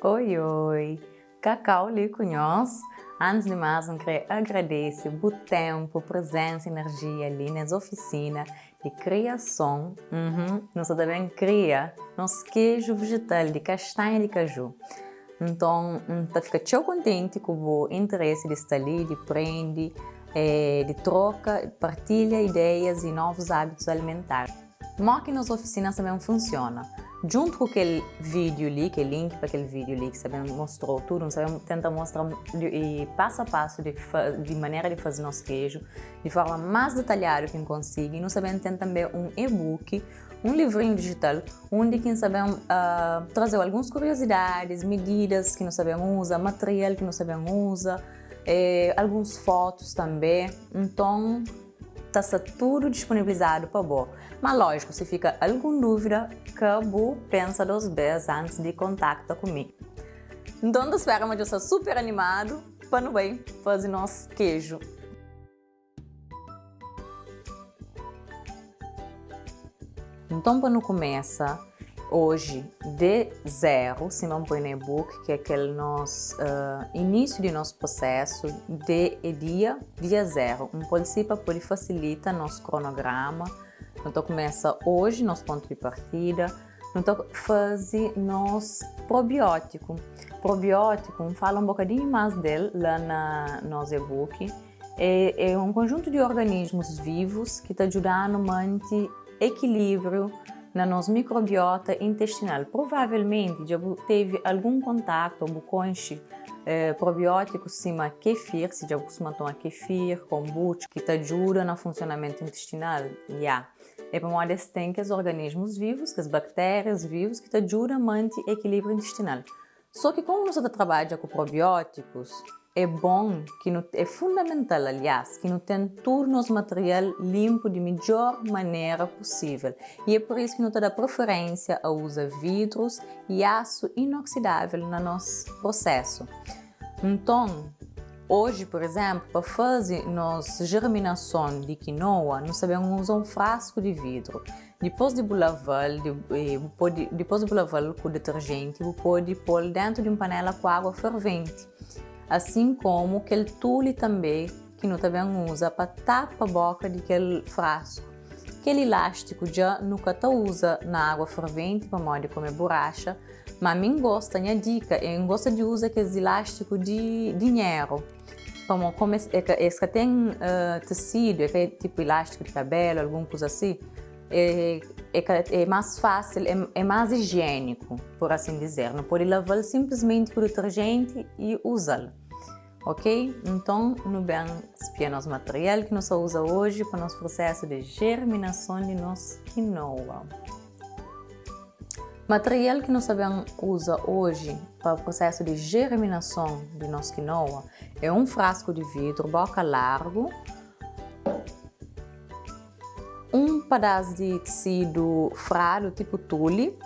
Oi oi, Cacau li ku nhos. Antis di más N kre agradese bu ténpu, prezénsa, enerjia li nes ofisina di kriason. Uhum, nu sa ta ben kria nos keju vejetal di kastanha di kaju. Nton, N ta fika txeu kontenti ku bu interesi di sta li, di prende, di troka, partilha ideias i novus ábitus alimentar. Mó ki nos ofisina sta ben funsiona? Djuntu ku kel vídiu li, kel link pa kel vídiu li ki sta ben mostrou tudu, N sta ben tenta mostra pasu a pasu di di manera di faze nos keju di forma más detalhadu ki N konsigi. Nu sta ben ten tanbê un e-book Un livrinhu dijital undi ki N sa ben traze-u alguns kuriozidadis, mididas ki nu sa ben uza, material ki nu sa ben uza, alguns fotus tanbe. Nton, ta sta tudu disponibilizadu pa bo. Ma lójiku, si fika algun dúvida, ka bu pensa dos bes antis di kontakta ku mi. Nton, N ta spera ma dja sta super animadu pa nu bai faze nos keju. Nton pa nu kumesa oji de zeru, sima N poi na ebook, ki é kel nos inísiu di nos prosesu de é dia, dia zeru. N poi-l si pa pode fasilita nos kronograma. Nu ta kumesa oji nos pontu di partida, nu ta faze nos probiótiku. Probiótiku, N fala un bokadinhu más del la na nos ebook. É un konjuntu di organismus vivus ki ta djuda-nu mante ekilíbriu na nos mikrobiota intestinal. Provavelmenti dja bu tevi algun kontaktu ô bu konxe probiótikus sima kefir, si dja bu kustuma toma kefir, kombucha, ki ta djuda na funsionamentu intestinal. Ya, é pamodi es ten kes organismus vivus, kes baktérias vivus ki ta djuda mante ekilíbriu intestinal. Sô ki komu nu sta ta trabadja ku probiótikus, é bon ki nu, é fundamental aliás, ki nu ten tudu nos material linpu di midjór manera pusível. I é pur isu ki nu ta da preferénsia a uza vidrus i asu inoksidável na nos prosésu. Nton, oji, pur izénplu, pa faze nos jerminason di kinoa, nu sta ben uza un frasku di vidru. Dipôs di bu lava-l, bu pode, dipôs di bu lava-l ku deterjenti, bu pode pô-l déntu di un panéla ku agu ferventi. Asin komu kel tuli tanbê ki nu ta ben uza pa tapa bóka di kel frasku. Kel ilástiku dja nu ka ta uza na agu ferventi pamodi kome buraxa, má mi N gosta, nha dika é N gosta di uza kes ilástiku di dinheru. Pamo komu es ka es ka ten tesidu, é ka tipu ilástiku di kabelu, algun kuza asi, é é ka é más fásil, é más ijiéniku, pur asin dizer. Nu pode lava-l sinplismenti ku deterjenti i uza-l, ok? Nton, nu ben spia nos material ki nu sta uza oji pa nos prusésu di jerminason di nos kinoa. Material ki nu sta ben uza oji pa prusésu di jerminason di nos kinoa é un frasku di vidru boka largu, un padás di tisidu fradu tipu tuli,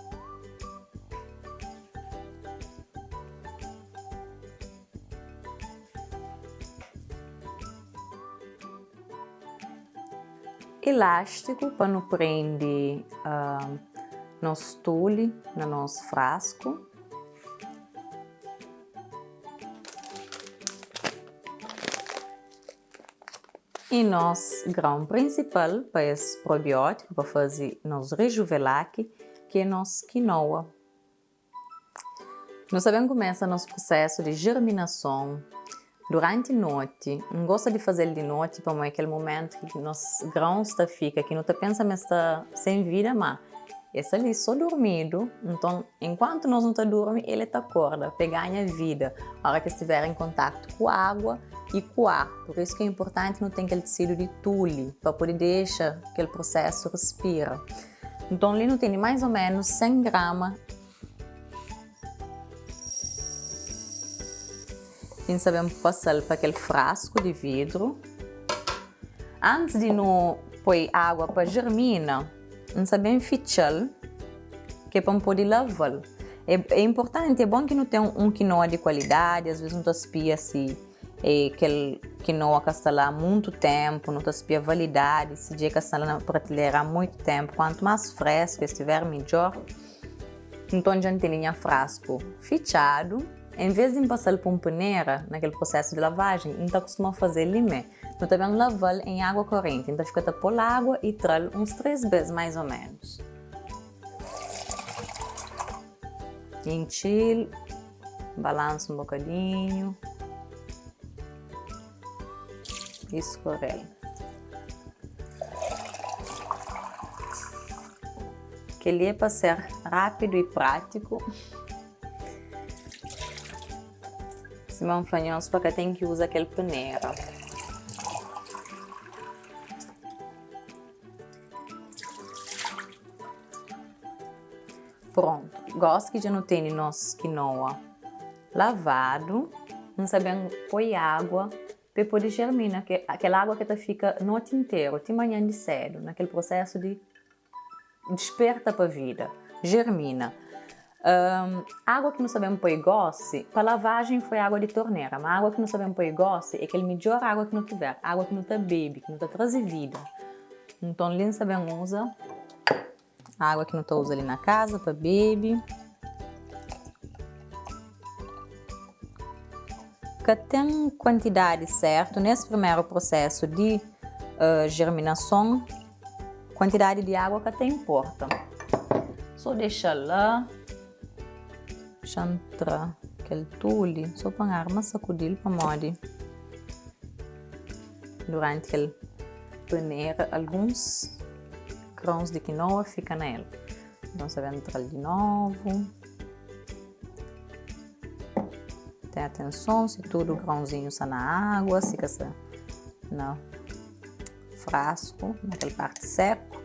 Ilástiku pa nu prende nos tuli na nos frasku. I nos grãu prinsipal pa es probiótiku pa faze nos rejuvelaki ki é nos kinoa. Nu sta ben kumesa nos prusésu di jerminason duranti noti. N gosta di faze-l di noti pamodi é kel momentu ki nos grãus ta fika ki nu ta pensa ma es sta sen vida, má es sta li sô durmidu. Nton, enkuantu nos nu ta durmi, el ta korda pa el ganha vida óras ki es tiver en kontaktu ku agua i ku ar. Pur isu ki é inportanti nu ten kel tisidu di tuli pa pode dexa kel prusésu respira. Nton li nu tene mais ou menos 100 grama ki N sa ben pasa-l pa kel frasku di vidru. Antis di nu poi agua pa jermina, N sa ben fitxa-l ki é pa N pode lava-l. É inportanti, é bon ki nu ten un kinoa di kualidadi, asvês nu ta spia si E kel kinoa ka sta la há muntu ténpu, nu ta spia validadi, si dja e ka sta la na pratilera há muitu ténpu, kuantu más frésku es tiver, midjór. Nton dja N tene nha frasku fitxadu. En vês di N pasa-l pa un penera na kel prosésu di lavajen, N ta kustuma faze-l li mê. Nu ta ben lava-l en água korenti. N ta fika ta pô-l água i tra-l uns 3 bês más ô ménus. Intxi-l, balansa un bokadinhu i skore-l. Kel-li é pa ser rápidu i prátiku. Sima N fla nhos pa ka ten ki uza kel penera. Prontu, gosi ki dja nu tene nos kinoa lavadu, N sa ben poi agua pa e pode jermina, kel agua ke ta fika noti interu ti manhan di sedu na kel prosesu di disperta pa vida, jermina. Agua ki nu sa ben poi gosi, pa lavajen foi agua di tornera, ma agua ki nu sa ben poi gosi e kel midjor agua ki nu tiver, agua ki nu ta bebe, ki nu ta traze vida. Nton li N sa ben uza Água ki nu ta uza li na kaza pa bebe. Ka ten kuantidadi sértu nes primeru prosésu di jerminason, kuantidadi di água ka ta inporta. Sô dexa-l la, xa-m tra kel tuli, sô pa N arma sakudi-l pamodi duranti kel peneira alguns. Grãus di kinoa fika na el. Nton sa ben tra-l di novu. Ten atenson si tudu grãuzinhu sta na água, si ka sta na frasku, na kel parti seku.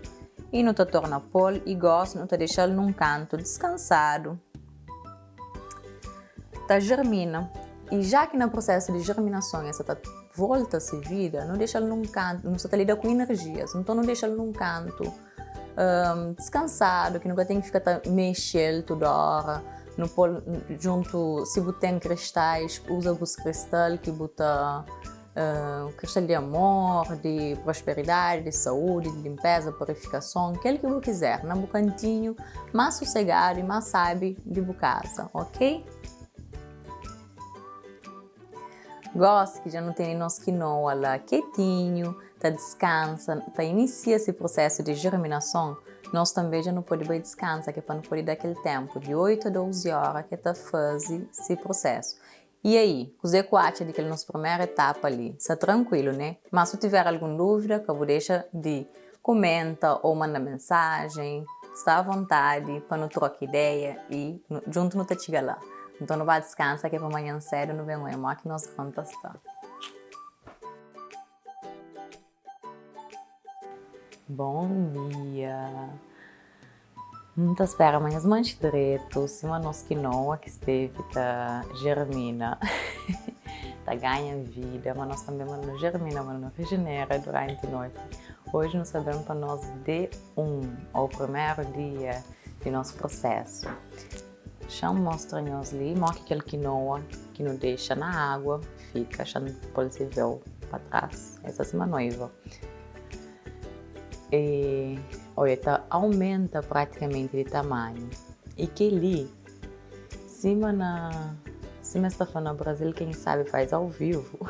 I nu ta torna pô-l i gósi nu ta dexa-l nun kantu diskansadu ta jermina. I ja ki na prosesu di jerminason el sta ta volta se vida, nu dexa-l nun kantu, nu sta ta lida ku inerjias, nton nu dexa-l nun kantu diskansadu ki nu ka ten ki fika ta mexe-l tudu óra, nu pô-l djuntu, si bu ten kristais, uza bus kristal ki bu ta Kristal di amor, di prosperidadi, di saúdi, di linpeza, purifikason, kel ki bu kizer, na bu kantinhu más sosegadu i más sábi di bu kaza, ok? Gósi ki dja nu tene nos kinoa la ketinhu, ta diskansa, ta inisia se prusésu di jerminason, nos tanbê dja nu pode bai diskansa, ki é pa nu pode da kel ténpu di 8 a 12 óra ki el ta faze se prusésu. E aí, kuzê ku atxa di kel nos primeru etapa li? Sta trankuilu, né? Má su tiver algun dúvida, ka bu dexa di kumenta ou manda mensajen. Sta avontadi pa nu troka ideia i djuntu nu ta txiga la. Nton nu ba diskansa ke pa manhan sedu nu ben oia mó ki nos gran ta sta. Bom dia! N ta spera ma nhos manxe dretu, sima nos kinoa ki stevi ta jermina, ta ganha vida, ma nos tanbe ma nu jermina, ma nu rejenera duranti noti. Oji nu sta ben pa nos D1, ou primeru dia di nos prosesu. Xa-m mostra nhos li mo ki kel kinoa ki nu dexa na agua fika. Xa-m pô-l se véu pa tras. El sta sima noiva. E, oia, ta aumenta pratikamenti di tamanhu. I kel-li, sima na, sima es ta fla na Brazil, quem sabe faz ao vivo.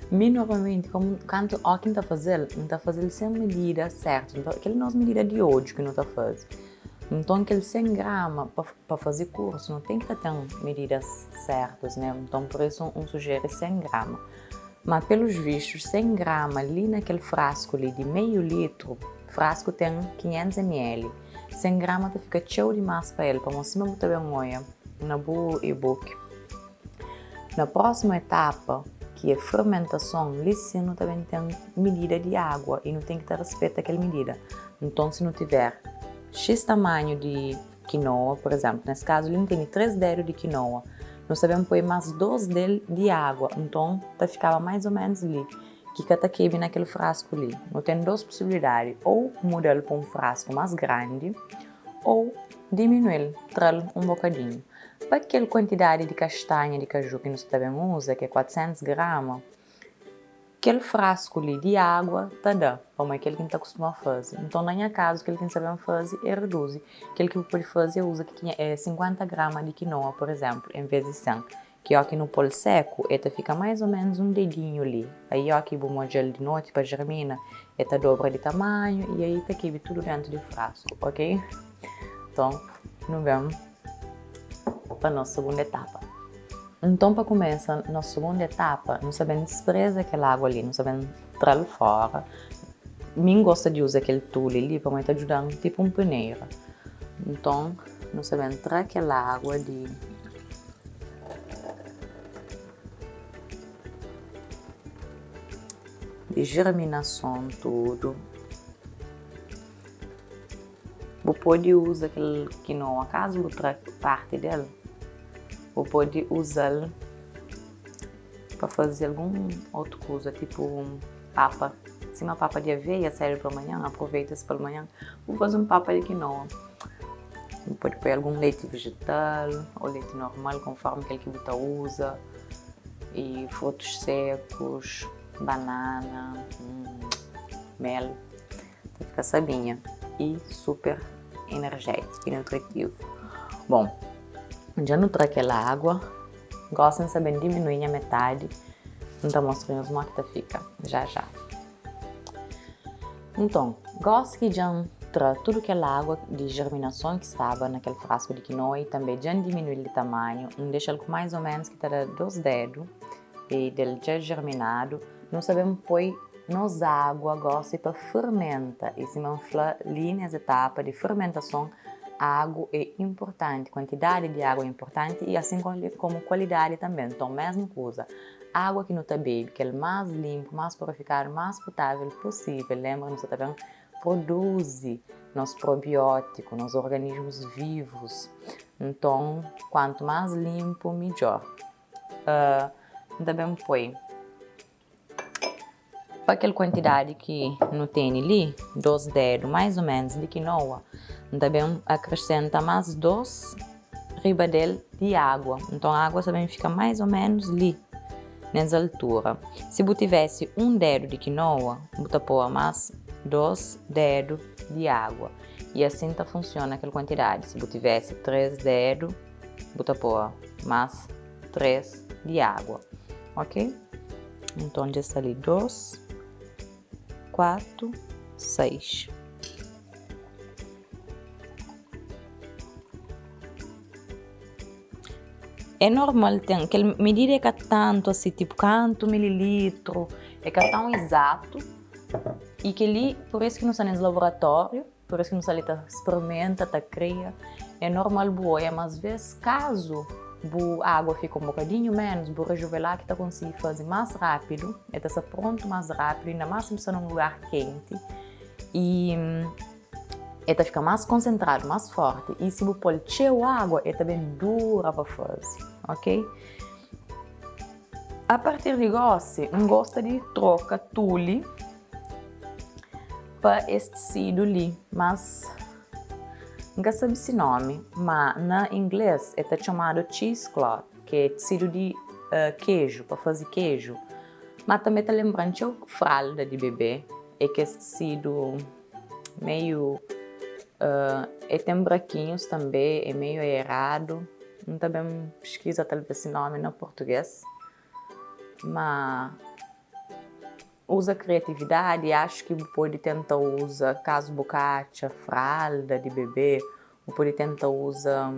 Mi normalmenti, komu, kantu, óki N ta faze-l, N ta faze-l sen medida sértu. Nton, kel-li nos medida di odju ki nu ta faze. Nton kel 100 grama pa pa faze kursu nu ten ki ta ten medidas sertus ne, nton pur isu un sujeri 100 grama. Ma pelus vistus 100 grama li na kel frasku li di meiu litru, frasku ten 500 ml, 100 grama ta fika txeu dimas pa el pamo sima bu ta ben oia na bu ebook. Na prósimu etapa, ki é fermentason, li sin nu ta ben ten midida di agua i nu ten ki ta rispeta kel midida. Nton, si nu tiver xis tamanhu di kinoa, pur izénplu, nes kazu li nu tene 3 dedu di kinoa, nu sta ben poi más 2 del di agua, nton ta fikaba más ô ménus li, ki ka ta kebe na kel frasku li. Nu ten 2 pusibilidadi, ô muda-l pa un frasku más grandi, ô diminui-l, tra-l un bokadinhu. Pa kel kuantidadi di kastanha di kaju ki nu sta ta ben uza, ki é 400 grama, Kel frasku li di agua ta da, pamodi kel ki N ta kustuma faze. Nton, na nha kazu, kel ki N sa ben faze é reduzi. Kel ki bu pode faze é uza 50 grama di kinoa, pur izénplu, en vês di 100. Ki óki nu pô-l séku, el ta fika más ô ménus un dedinhu li. Aí óki bu modja-l di noti pa jermina, el ta dobra di tamanhu i aí ta kebe tudu déntu di frasku, ok? Nton, nu ben pa nos sugundu etapa. Nton, pa kumesa nos sugundu etapa, nu sta ben dispreza kel agu li, nu sta ben tra-l fóra. Mi N gosta di uza kel tuli li pamodi el ta djuda-m tipu un peneira. Nton, nu sta ben tra kel agua di. Di germinason tudu. Bu pode uza kel kinoa kazu bu tra parti del, bu pode uza-l pa faze algun otu kuza, tipu papa, sima papa di aveia serve pa manhan, aproveita es pa manhan, bu faze un papa di kinoa. Bu pode poi algun leti vejetal ô leti normal, konformi kel ki bu ta uza, i frutus sekus, banana, mel. Ta fika sabinha i super enerjétiku i nutritivu. Bon, dja nu tra kel água, gósi N sta ben diminui nha metadi, N ta mostra nhos modi ki ta fika já já. Nton, gósi ki dja N tra tudu kel água di jerminason ki staba na kel frasku di kinoa i tanbê dja N diminui-l di tamanhu, N dexa-l ku más ô ménus ki ta da 2 dédu i del dja jerminadu, nu sta ben poi nos água gósi pa fermenta. I sima N fla li nes etapa di fermentason, agu é inportanti, kuantidadi di agu é inportanti i asin komu kualidadi tanbê. Nton, mésmu kuza, Água ki nu ta bebe, kel más linpu, más purifikadu, más putável pusível. Lenbra, nu sta ta ben produzi nos probiótiku, nos organismus vivus. Nton, kuantu más linpu, midjór. N ta ben poi pa kel kuantidadi ki nu tene li, 2 dedu más ô ménus di kinoa, N ta ben akresenta más 2 riba del di agua. Nton agua ta ben fika mais o menus li, nes altura. Si bu tivesi un dedu di kinoa, bu ta poa mas 2 dedu di agua. I asin ta funsiona kel kuantidadi. Si bu tivesi 3 dedu, bu ta poa mas 3 di agua. Ok? Nton dja sta li 2, 4, 6. É normal ten kel medida é ka tantu asi tipo kantu mililitru é ka tão izatu i kel-li pur isu ki nu sta nes laboratóriu pur isu ki nu sta li ta sprimenta ta kria é normal bu oia ma asves kazu bu água fika un bokadinhu ménus bu rejuvelá ki ta konsigi faze más rápidu el ta sta prontu más rápidu inda más si bu sta na un lugar kenti i el ta fika más konsentradu, más fórti i si bu pô-l txeu água el ta ben dura pa faze, ok? A partir di gósi, N gosta di troka tuli pa es tisidu li, mas N ka sabe si nómi, má na inglês el ta txomadu cheesecloth, ki é tisidu di keju, pa faze keju. Má tanbê ta lenbra-m txeu fralda di bebê, é kes tisidu meiu E ten brakinhus tanbê, é meiu aeradu. N ta ben piskiza talvês si nómi na purtugês. Má uza kriatividadi, axu ki bu pode tenta uza kazu bu ka atxa fralda di bebê, Bu pode tenta uza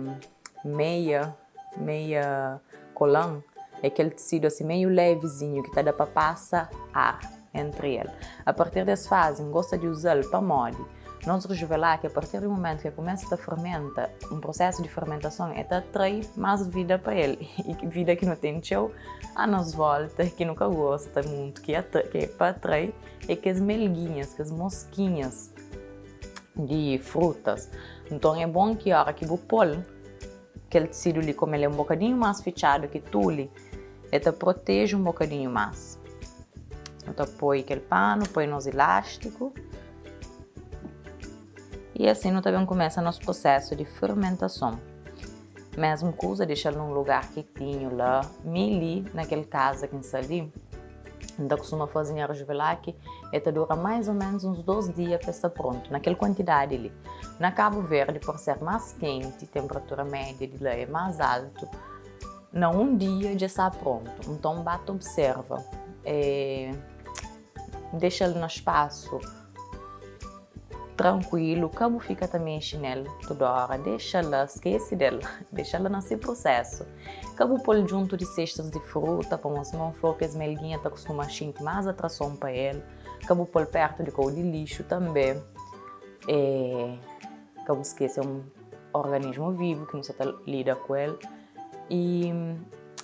meia, meia kolan, é kel tisidu asi meiu levizinhu ki ta da pa pasa ar entri el. A partir des fazi, N gosta di uza-l pamodi nos rejuvelaki a partir di mumentu ki el kumesa ta fermenta, un prosesu di fermentason, el ta atrai más vida pa el i vida ki nu ten txeu a nos volta ki nu ka gosta mutu ki é pa atrai é kes melguinhas, kes moskinhas. di frutas. Nton é bon ki ora ki bu pô-l, kel tisidu li kómu el é un bokadinhu más fitxadu ki tuli, el ta proteje un bokadinhu más. Nu ta poi kel panu, poi nos ilástiku i asin nu ta ben kumesa nos prosésu di fermentason. Mésmu kuza, dexa-l nun lugar ketinhu la. Mi li, na kel kaza ki N sta li. N ta kustuma faze nha rejuvelac, el ta dura mais ou menos uns 2 dia pa el sta prontu, na kel kuantidadi li. Na Kabu Verdi, por ser más kenti, tenperatura média di la é más altu, na un dia dja sta prontu. Nton, ba ta observa, e dexa-l na spasu trankuilu, ka bu fika ta mexe nel tudu óra, dexa la, skese del, dexa la na se prusésu. Ka bu pô-l djuntu di sestas di fruta, pamodi sima un flor kes melguinha ta kustuma xinti más atrason pa el. Ka bu pô-l pértu di kau di lixu tanbê. E ka bu skese é un organismu vivu ki nu sta ta lida ku el i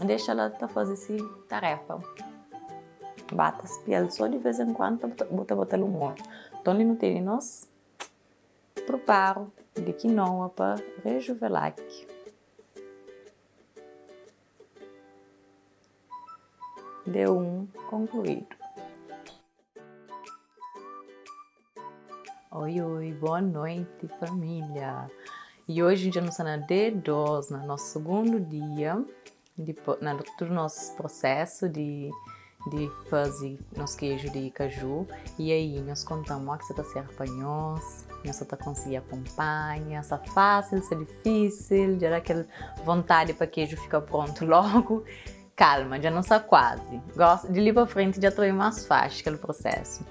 dexa la ta faze se taréfa. Ba ta spia-l sô di vês en kuandu bu ta bota-l un odju. Nton li nu tene nos priparu di kinoa pa rejuvelaki. D1 konkluídu. Oi, oi, boa noite família! E hoje dja nu sta na D2, na nosso segundo dia di na tudu nos prosesu di di faze nos keju di kaju. E aí, nhos konta-m mo ki sa ta ser pa nhos? Nhos sa ta konsigi akonpanha? Sa fásil, sa difísil? Dja da kel vontadi pa keju fika prontu logu? Kalma, dja nu sa kuazi. Gosi, di li pa frenti dja ta bai más faxi kel prosesu.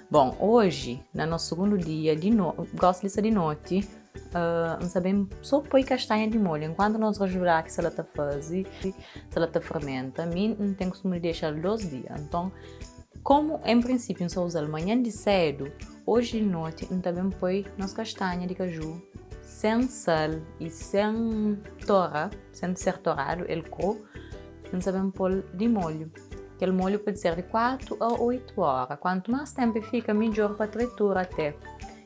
Bon, oji, na nos sugundu dia di no, gosi li sta di noti, N sa ben so poi kastanha di molhu. Enkuantu nos rajulaki sa la ta faze, sa la ta fermenta, mi N ten kustumu di dexa-l dos dia. Nton, komu en prinsipiu N sa uza-l manhan di sedu, oji di noti N ta ben poi nos kastanha di kaju sen sal i sen tora, sen ser toradu, el kru, N sa ben pô-l di molhu. Kel molhu pode ser di 4 a 8 óra. Kuantu más ténpu el fika, midjór pa tritura até.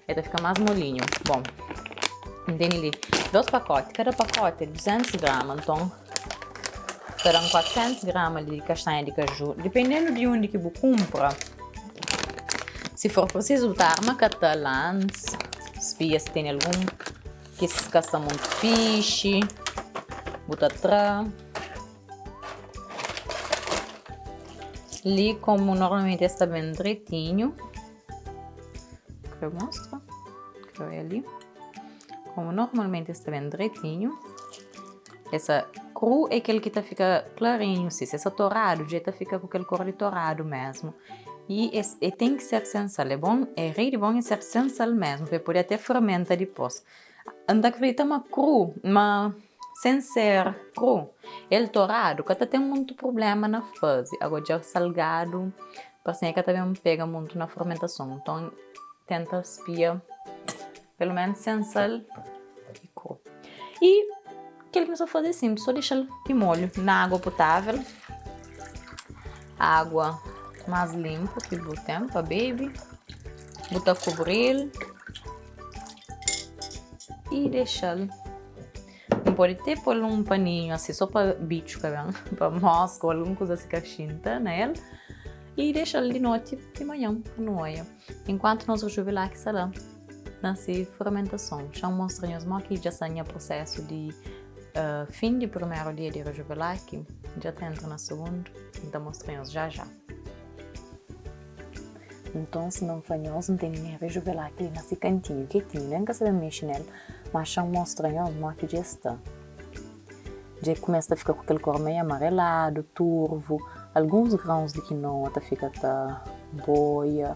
El ta fika más molinhu. Bon, N tene li dos pakoti. Kada pakoti é 200 grama. Nton, ta da-m 400 grama di kastanha di kaju. Dipendendu di undi ki bu kunpra, si for prisizu bu ta arma kata-l antis, spia si tene algun ki ka sta mutu fixi, bu ta tra. Li, komu normalmenti es ta ben dretinhu. Kre mostra? Kre oi ali. Como normalmente sta ben dretinho. Essa cru é kel ki ta fika clarinho, si. Se essa torado, dja ta fika ku kel cor di torado mesmo. E, es, e tem ki ser sem sal. É bom, é rei di bom é ser sem sal mesmo, pa e pode até fermenta dipôs. N ta acredita ma cru, ma sem ser cru, el torado ka ta ten muito problema na faze. Agora dja salgado, Parse nha ka ta ben pega muntu na fermentason. Nton, tenta spia pelu menus sen sal i kru. I kel ki nu sta faze é sinplis, so dexa-l di molhu na agua potável, agua más linpu ki bu ten pa bebe, bu ta kubri-l i dexa-l. N pode te pô-l un paninhu asi sô pa bitxu ka ben, pa moska ô algun kuza asi ka xinta na el i dexa-l di noti ti manhan pa nu oia. Enkuantu nos rejuvelaki sta la na se fermentason, xa-m mostra nhos mó ki dja sta nha prusésu di fin di primeru dia di rejuvelaki, dja ta entra na sugundu, N ta mostra nhos já já. Nton, si non fla nhos, N tene nha rejuvelaki li na se kantinhu, ketinhu, nen N ka sabe mexe nel, má xa N mostra nhos mó ki dja sta. Dja e kumesa ta fika ku kel kor meiu amareladu, turvu, alguns grãus di kinoa ta fika ta boia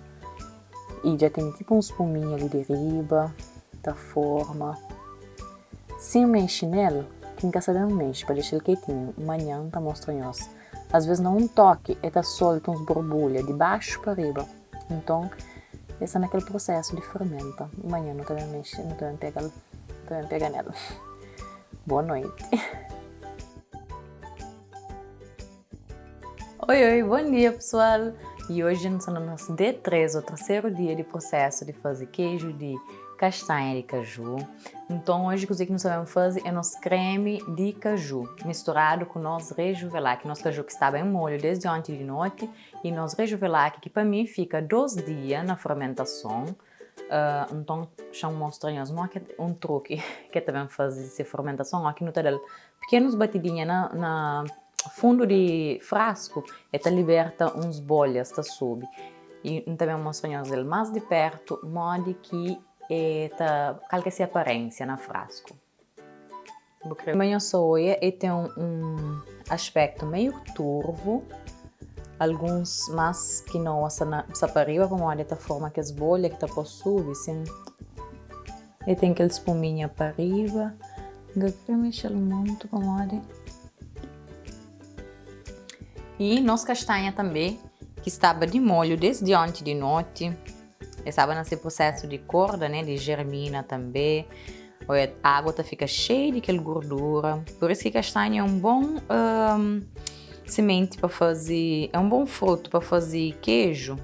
i dja tene tipu un spuminha li di riba ta forma. Si N mexe nel, ki N ka sabe mexe, pa dexa-l ketinhu, manhan N ta mostra nhos. Asvês na un tóki el ta solta uns burbulha di baxu pa riba. Nton, el sta na kel prosésu di fermenta. Manhan nu ta ben mexe, nu ta ben pega-l, nu ta ben pega nel. Boa noiti. Oi, oi, bon dia pesoal! I oji nu sta na nos D3, ô terseru dia di prosésu di faze keju di kastanha di kaju. Nton, oji kuzê ki nu sta ben faze é nos kremi di kaju misturadu ku nos rejuvelaki, nos kaju ki staba en molhu desdi onti di noti i nos rejuvelaki ki pa mi fika 2 dia na fermentason. Nton, xa-m mostra nhos mó ki un truki ki ta ben faze se fermentason, ó ki nu ta da-l pikenus batidinha na na. fundu di frasku el ta liberta uns bolhas ta subi. I N ta ben mostra nhos el más di pértu modi ki e ta, kal ki é se aparénsia na frasku. Bu krê ma nhos oia e ten un aspéktu meiu turvu, alguns más kinoa sta na, sta pa riba pamodi e ta forma kes bolha ki ta pô subi sin. E ten kel spuminha pa riba. N ka krê mexe-l montu pamodi. I nos kastanha tanbê, ki staba di molhu desdi onti di noti, e staba na se prusésu di korda, né, di jermina tanbê. Oia, água ta fika xeiu di kel gordura. Pur isu ki kastanha é un bon simenti pa faze, é un bon frutu pa faze keju,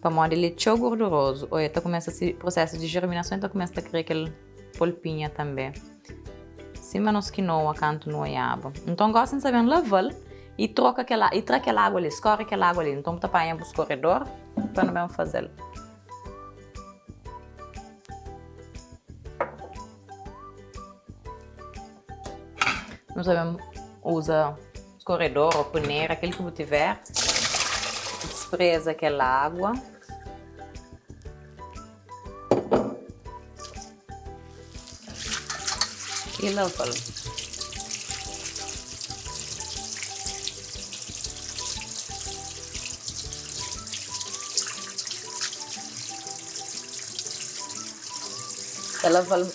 pamodi el é txeu gordurozu. Oia, ta kumesa se prusésu di jerminason, el ta kumesa ta kria kel polpinha tanbê. Sima nos kinoa kantu nu oiaba. Nton gosi N sa ben lava-l i troka kel i tra kel agu li, skore kel agu li. Nton bu ta panha bu skoredor pa nu ben faze-l. Nu ta ben uza skoredor ô peneira, kel ki bu tiver. Dispreza kel agua. I lava-l. Ta lava-l.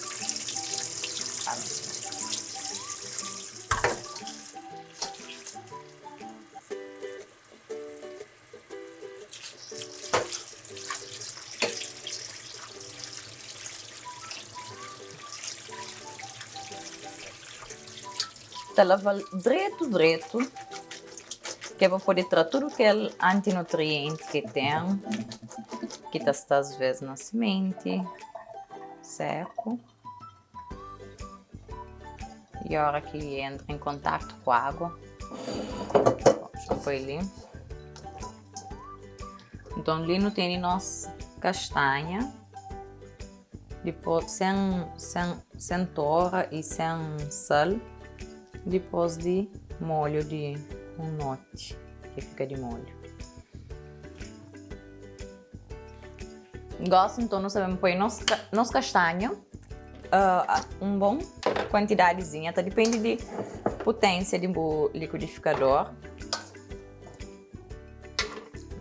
Ta lava-l dretu dretu, ke pa pode tra tudu kel antinutrienti ke ten, ki ta sta asves na simenti seku. I ora ki entra en kontaktu ku agu, xa poi li. Nton li nu tene nos kastanha, dipôs sen sen sen tora i sen sal, dipôs di molhu di un noti ki fika di molhu. Gosi nton nu sabe poi nos nos kastanha un bon kuantidadezinha, ta dipende di putensia di bu likudifikador.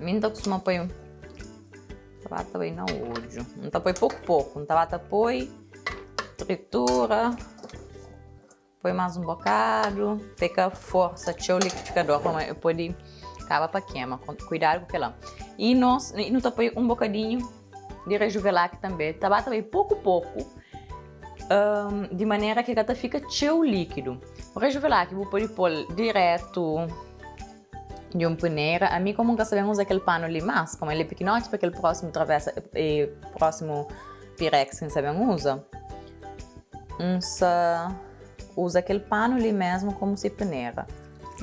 Mi N ta kustuma poi, ta ba ta bai na odju, N ta poi poku poku, N ta ba ta poi, tritura. Poi más un bokadu, pa ka forsa txeu likidifikador pamodi el pode kaba pa kema. Kuidadu ku kela. I nos i nu ta poi un bokadinhu di rejuvelak tanbe. Ta ba ta bai poku poku, di manera ki ka ta fika txeu likidu. Rejuvelak bu pode pô-l diretu di un peneira. Ami komu N ka sa ben uza kel panu li más, pamodi el é pikinoti pa kel prósimu travesa, prósimu pirex ki N sa ben uza. N sa uza kel panu li mesmu komu si peneira.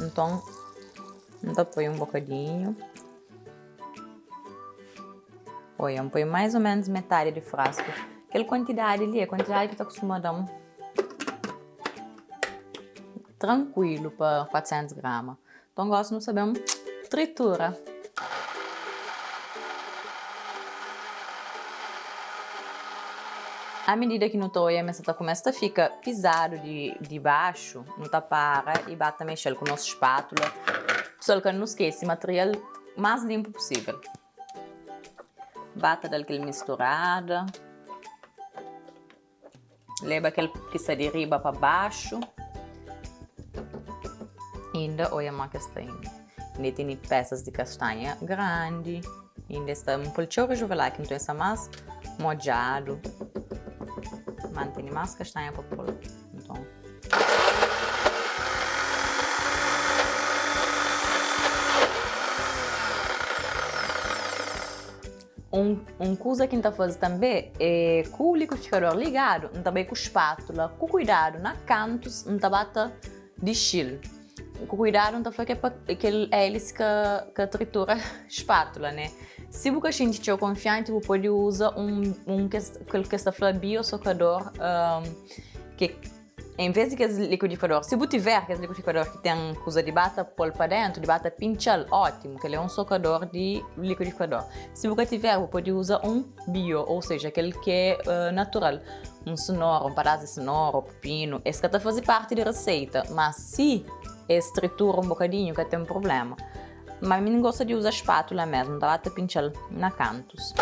Nton, N ta poi un bokadinhu. Oia, N poi mais o menus metadi di frasku. Kel kuantidadi li é kuantidadi ki ta kustuma da-m trankuilu pa 400 grama. Nton, gosi nu sa ben tritura. À medida ki nu ta oia ma el sa ta kumesa ta fika pizadu di baxu, nu ta para i ba ta mexe-l ku nos spátula. Pessoal, ka nu skese, material más linpu pusível. Ba ta da-l kel misturada. Leba kel ki sta di riba pa baxu. Inda oia ma ke sta inda. Inda tene pesas di kastanha grandi. Inda sta un pol txeu rejuvelaki, nton sta mas modjadu. Ma tene mas kastanha pa pol. Nton. Un kuza ki N ta faze tanbê é ku likudifikador ligadu, N ta bai ku spátula ku kuidadu na kantus N ta ba ta dixi-l. Ku kuidadu N ta fla ki é pa kel élisi ka ka tritura spátula, né? Si bu ka xinti txeu konfianti bu pode uza un un kel ki es ta fla biosokador ki. En vez di kes likudifikador, si bu tiver kes likudifikador ki ten kuza di ba ta pol pa dentu, di ba ta pintxal, ótimu, kel é un sokador di likudifikador. Si bu ka tiver, bu pode uza un bio, ou seja, kel ki é natural, un senora, un padás di senora, ou pipinu, es ka ta faze parti di reseita, má si es tritura un bokadinhu ka ten prubléma. Má mi N gosta di uza spátula mésmu, N ta ba ta pintxal na kantus.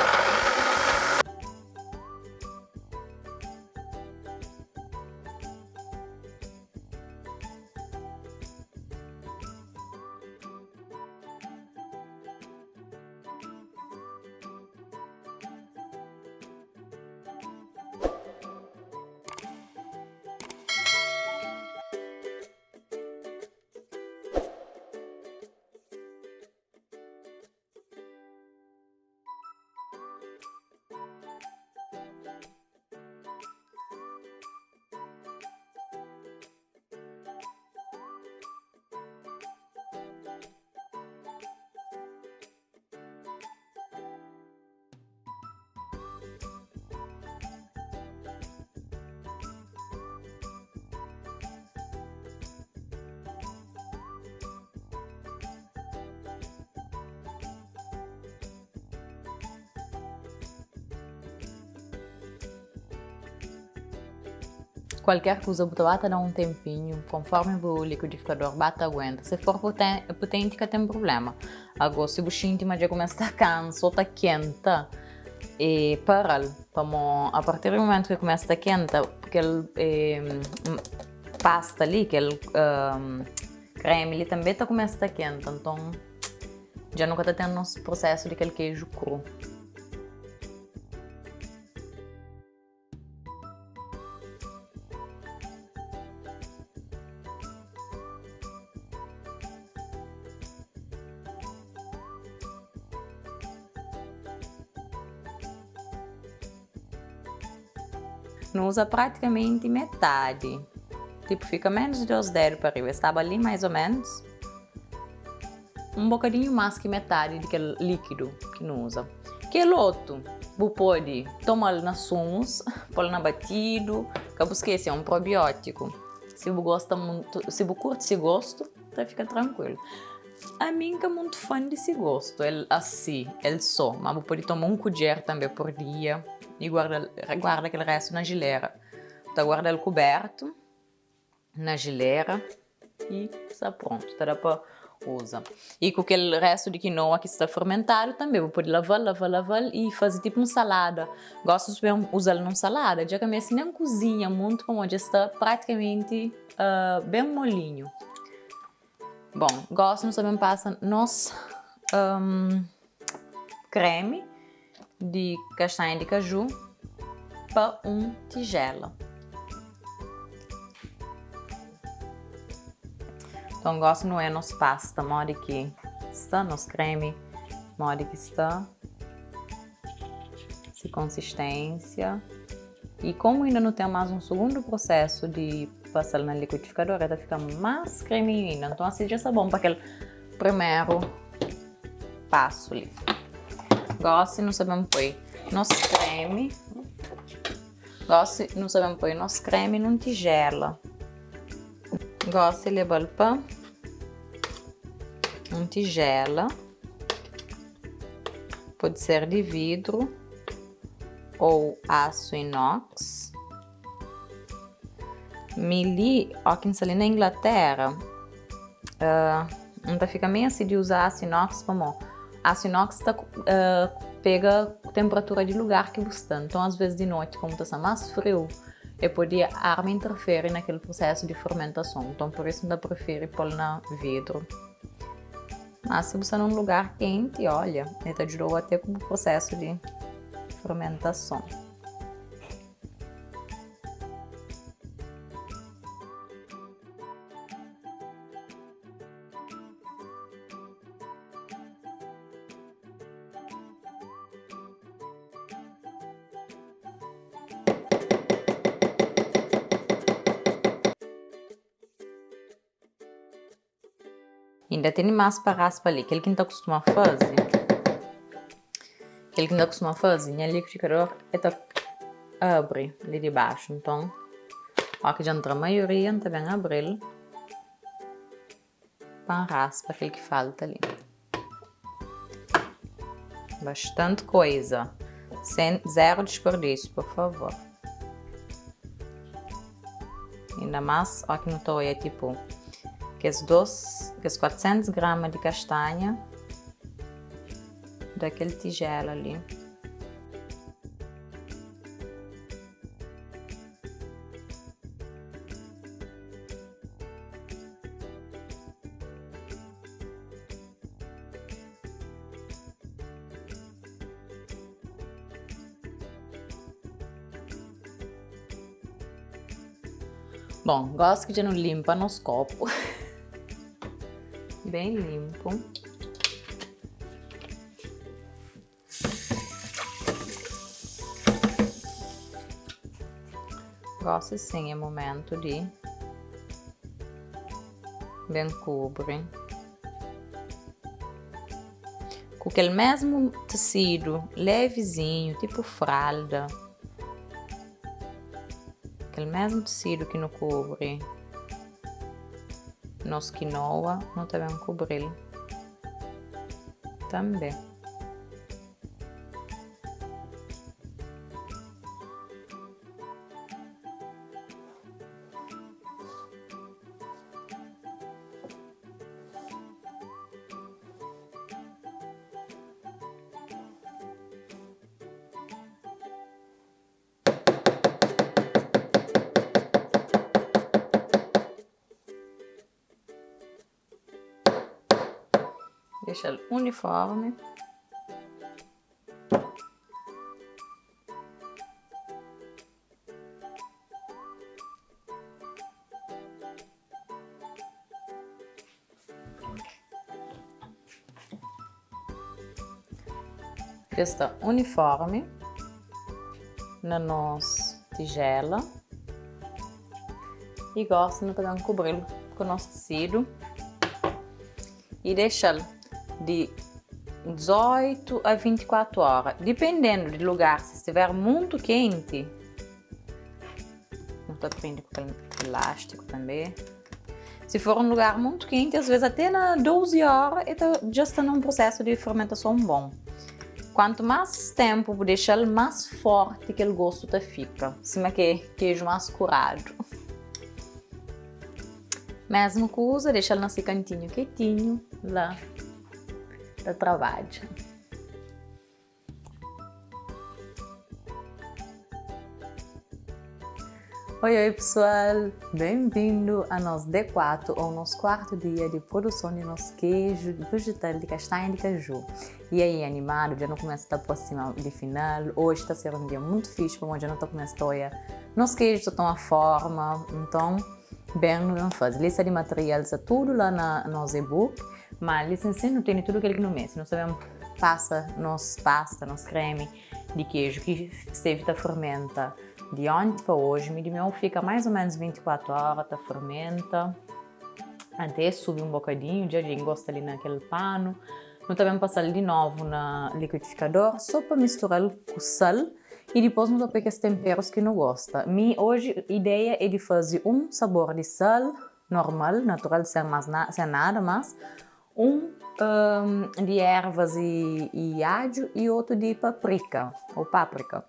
Kualker kuza bu ta ba ta da un tenpinhu konformi bu likudifikador ba ta aguenta. Se for putenti ka ten prublema. Ago si bu xinti ma dja kumesa ta kansa o ta kenta, e para-l pamo a partir di mumentu ki kumesa ta kenta kel pasta li, kel kremi li tanbe ta kumesa ta kenta, nton dja nu ka ta ten nos prusesu di kel keju kru. Nu uza pratikamenti metadi, tipu fika menus di 2 dedu pa riba, es staba li mais o menus. Un bokadinhu más ki metadi di kel líkidu ki nu uza. Kel otu, bu pode toma-l na sumus, pô-l na batidu. Ka bu skese, é un probiótiku. Si bu gosta mutu, si bu kurti si gostu, ta fika trankuilu. Ami N ka mutu fan di si gostu, el asi, el sô. Má bu pode toma un kudjer tanbê pur dia i guarda-l, guarda kel réstu na jilera. Bu ta guarda-l kubértu. na jilera i sta prontu, ta da pa uza. I ku kel restu di kinoa ki sta fermentadu tanbe bu pode lava-l, lava-l, lava-l i faze tipu un salada. Gostu si ben uza-l nun salada, dja ka meste nen kuzinha muntu pamodi dja sta pratikamenti ben molinhu. Bon, gosi nu sta ben pasa nos kremi di kastanha di kaju pa un tijela. Nton gosi nu é nos pasta modi ki sta, nos kremi modi ki sta, si konsistênsia. I komu inda nu ten más un sugundu prosesu di pasa-l na likuidifikador, el ta fika más kreminhu inda. Nton asi dja sta bon pa kel primeru pasu li. Gósi nu sta ben poi nos kremi. Gósi nu sta ben poi nos kremi nun tijéla. Gósi leba-l pa un tijéla. Pode ser di vidru ou asu inox. Mi li, ó ki N sta li na Inglatéra, N ta fika meio asi di uza asu inox pamó asu inox ta pega tenperatura di lugar ki bu sta. Nton, asves di noti, komu ta sta más friu, e pode arma interfere na kel prusésu di fermentason. Nton, pur isu N ta prifiri pô-l na vidru. Má si bu sta na un lugar kenti, olha, el ta djuda-u até ku bu prosésu di fermentason. Inda tene más pa raspa li. Kel ki N ta kustuma faze, kel ki N ta kustuma faze, nha likidifikador e ta abri li di baxu. Nton, Óki dja N tra maioria, N ta ben abri-l pa N raspa kel ki falta li. Bastante koiza. Sen, zero desperdício, por favor. Inda más, óki nu ta oia tipo kes dos, kes 400 grama di kastanha da kel tijela li. Bon, gosi ki dja nu linpa nos kopu ben linpu. Gosi sin é momentu di ben kubri ku kel mesmu tesidu levizinhu, tipu fralda, kel mesmu tesidu ki nu kubri nos kinoa, nu ta ben kubri-l tanbe. Dexa-l uniforme. Dja sta uniforme na nos tijela. I gosi nu ta ben kubri-l ku nos tisidu i dexa-l di 18 a 24 óra, dipendendu di lugar. Si stiver muntu kenti, nu ta prende ku kel ilástiku tanbe. Si for un lugar muntu kenti, as ves ate na 12 óra e ta dja sta na un prusesu di fermentason bon. Kuantu más ténpu bu dexa-l, más fórti kel gostu ta fika, sima ke keju más kuradu. Mesmu kuza, dexa-l na se kantinhu ketinhu la ta trabadja. Oi, oi pessoal! Bem-vindo a nos D4 ou nos quarto dia de produção de nos queijo vegetal de castanha de caju. E aí, animado? Já não começa a estar aproxima de final. Hoje está ser um dia muito fixe, porque já não está começando a olhar. Nos queijos estão a forma, então, bem, não faz. Lista de material está tudo lá na nosso e-book, mas lista em si não tem tudo aquilo que no mês. Não sabemos passa nos pasta, nos creme de queijo que esteve ta fermenta de ontem para hoje, mi di meu fica mais ou menos 24 horas ta fermenta. Até subi um bocadinho, dja dja engosta ali naquele pano. Nu ta ben pasa-l di novu na likuidifikador so pa mistura-l ku sal i dipôs nu ta poi kes tenperus ki nu gosta. Mi oji ideia é di faze un sabor di sal normal, natural, sen mas sen nada mas, un di ervas i adju i otu di paprika ou páprika.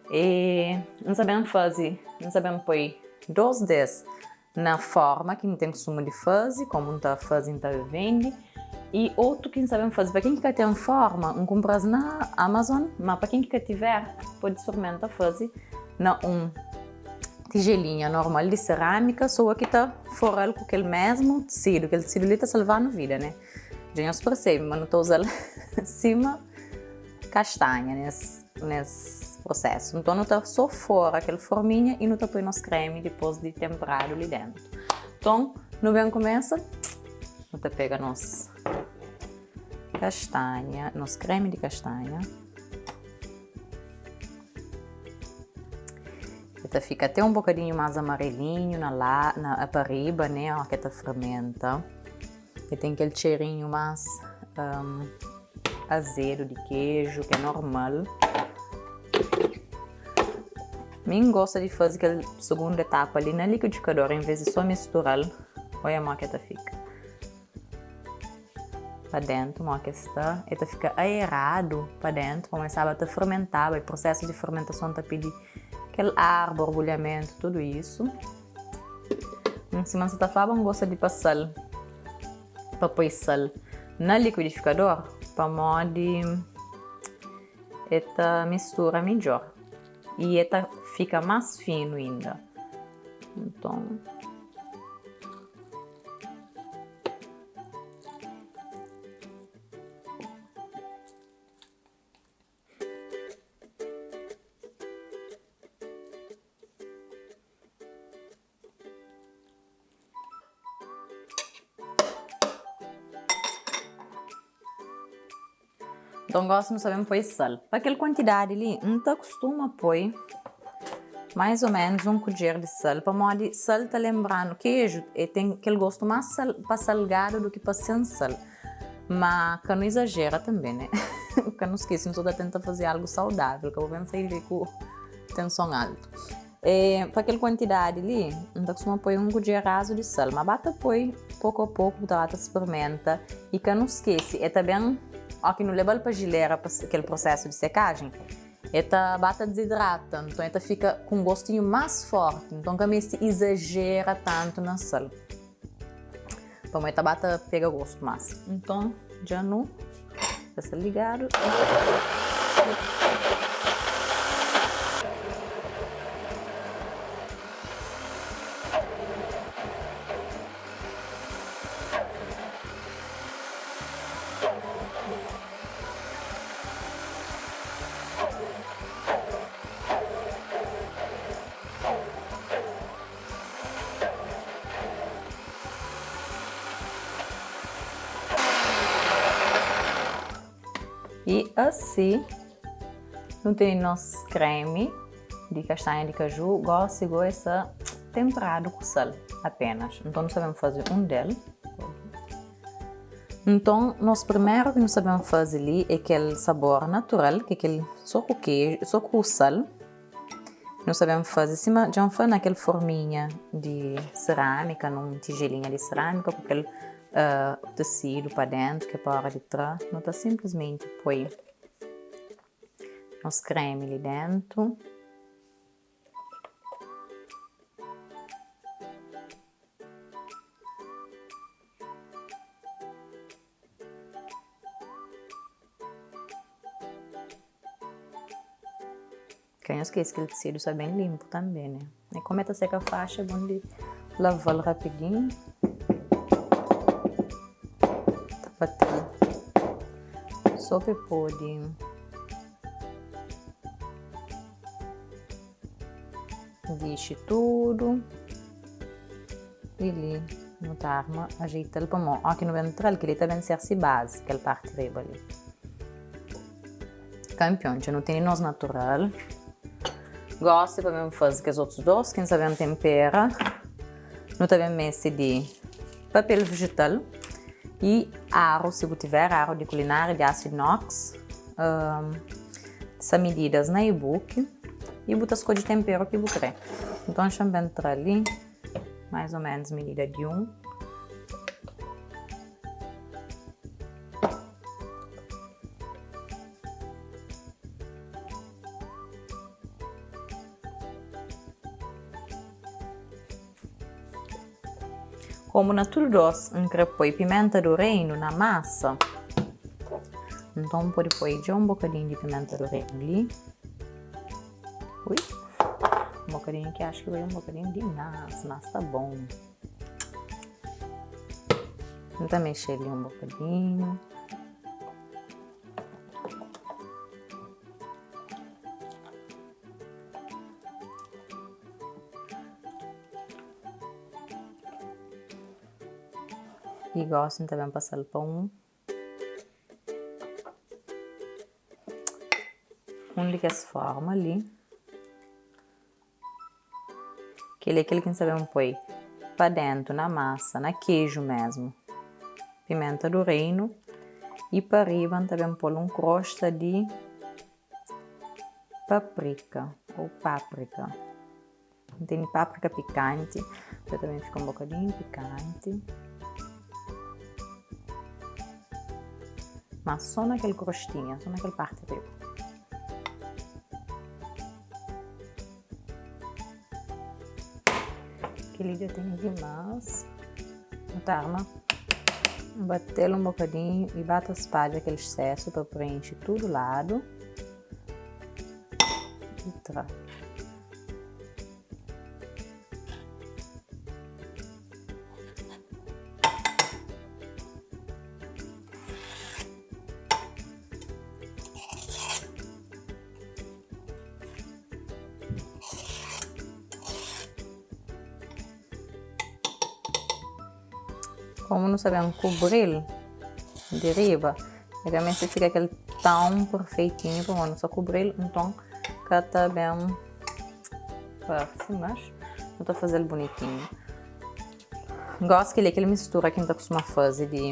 E N sa ben faze, N sa ben poi dos des Na forma ki N ten kustumu di faze, komu N ta faze N ta vende, i otu ki N sabe N faze pa ken ki ka ten forma, N kunpra-s na Amazon, ma pa ken ki ka tiver pode sprimenta faze na un tijelinha normal di seramika, soa ki ta fora-l ku kel mesmu tisidu, kel tisidu li ta salva-nu vida, ne? Dja nhos persebe ma nu ta uza-l sima kastanha nes nes prosesu. Nton nu ta so fora kel forminha i nu ta poi nos kremi dipôs di tenpradu li dentu. Nton nu ben kumesa, nu ta pega nos kastanha, nos kremi di kastanha. El ta fika até un bokadinhu más amarelinhu na la na pa riba, né, ó ke ta fermenta. E ten kel txerinhu más azedu di keju, ki é normal. Mi N gosta di faze kel sugundu etapa li na likudifikador en vez di so mistura-l. Oia mo ke ta fika pa dentu, mo ke sta. E ta fika aeradu pa dentu pamodi staba ta fermentaba y prosesu di fermentason ta pidi kel ar, borbulhamentu, tudu isu. Sima N sa ta flaba, N gosta di pasa-l pa poi sal na likuidifikador pamodi e ta mistura midjor y e ta fika más finu inda. Nton. Nton gosi nu sa ben poi sal. Pa kel kuantidadi li, N ta kustuma poi mais ô ménus un kudjer di sal, pamodi sal ta lenbra-nu keju e ten kel gostu más sal pa salgadu du ki pa sen sal. Má ka nu izajera tanbê, né? Ka nu skese, nu sta ta tenta faze algu saudável, ka bu ben sai di li ku tenson altu. E, pa kel kuantidadi li, N ta kustuma poi un kudjer razu di sal, má ba ta poi poku a poku, bu ta ba ta sprimenta. I ka nu skese, e ta ben, óki nu leba-l pa jilera pa kel prosésu di sekajen, e ta ba ta dizidrata, nton e ta fika ku un gostinhu más fórti. Nton ka meste izajera tantu na sal, pamodi e ta ba ta pega gostu más. Nton, dja nu dja sta ligadu. I asi nu tene nos kremi di kastanha di kaju gosi go e sta tenpradu ku sal apenas. Nton nu sta ben faze un del. Nton nos primeru ki nu sta ben faze li e kel sabor natural, ki é kel so ku keju, so ku sal. Nu sta ben faze sima dja N fla na kel forminha di serámika, nun tijelinha di serámika ku kel tesidu pa déntu ki é pa óra di tra, nu ta sinplismenti poi nos kremi li déntu. Ka nhos skese kel tisidu sta ben linpu tanbe, ne? E kome ta seka faxi é bon di lava-l rapidinhu. Ta bate-l so pa e pode dixi tudu. I li nu ta arma ajeita-l pamó óki nu ben tra-l kel-li ta ben ser si bazi, kel parti riba li. Kanpion, dja nu tene nos natural. Gosi pa ben faze kes otus dos ki N sa ben tenpera, nu ta ben meste di papel vejetal i aru, si bu tiver aru di kulinária di asu inox, sa mididas na e-book i bu ta skodje tenperu ki bu kre. Nton, xa-m ben tra li mais ô ménus midida di un. Komu na tudu dos N kre poi pimenta do reinu na masa, nton N pode poi dja un bokadinhu di pimenta do reinu li. Ui, un bokadinhu ki axu ki bai un bokadinhu dimás, mas sta bon. N ta mexe li un bokadinhu. I gosi N ta ben pasa-l pa un un di kes forma li. Kel-li é kel ki N sta ben poi pa déntu na masa, na keju mésmu. Pimenta do reinu i pa riba N ta ben pô-l un krosta di. Paprika ou páprika. N tene páprika pikanti, pa ta ben fika un bokadinhu pikanti. Má sô na kel krostinha, sô na kel parti riba. Kel-li dja tene dimás. Nu ta arma, bate-l un bokadinhu i ba ta spadja kel exsesu pa prenxe tudu ladu. I tra. Komu nu sta ben kubri-l di riba, el ka meste fika kel tãu perfeitinhu pamodi nu sta kubri-l, nton ka ta ben parse, mas nu ta faze-l bunitinhu. Gosi kel-li é kel mistura ki N ta kustuma faze di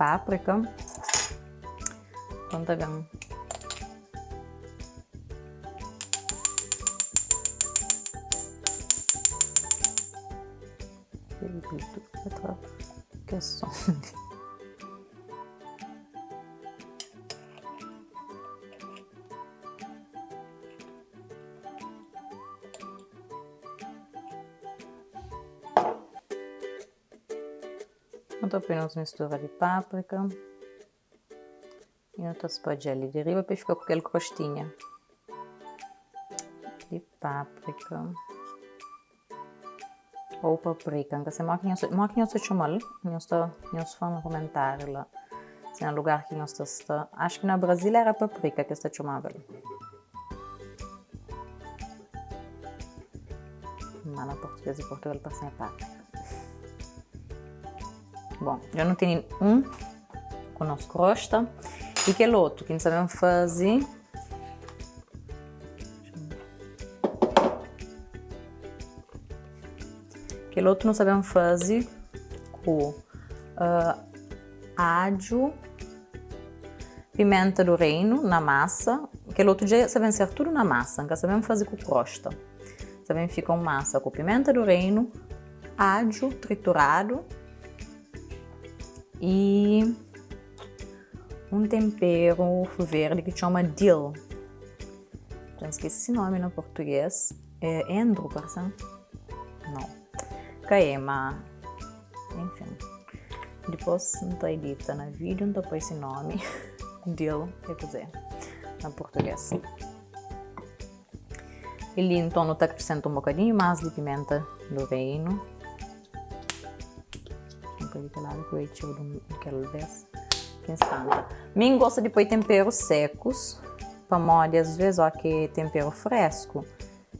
páprika. Nton ta ben. Nu ta poi nos mistura di páprika. I nu ta spadja-l li di riba pa el fika ku kel krostinha di páprika ou paprika. N ka sai modi ki nhos modi ki nhos ta txoma-l. Nhos ta nhos fla na komentáriu la si na lugar ki nhos ta sta. Acho ki na Brazil era paprika ki es ta txomaba el. Má na português di Portugal parse ma é páprika. Bon, dja nu tene un ku nos krosta i kel otu ki nu sta ben faze. Kel otu nu sta ben faze ku uh, adju, pimenta do reino na masa. Kel otu dja sta ben ser tudu na masa, N ka sta ben faze ku krosta. Sta ben fika un masa ku pimenta do reino, adju trituradu i un tenperu verdi ki txoma dill. Dja N skese se nomi na português. É endro, parse-m? Nau. Ka é, má enfin. Dipôs N ta edita na vídiu N ta poi se nomi dill é kuzê na português. I li nton nu ta akresenta un bokadinhu más di pimenta do reinu. Un poi di kel ladu ki bai txeu di kel bes ki N spanta. Mi N gosta di poi tenperu sekus pamodi as ves ó ki tenperu fresku,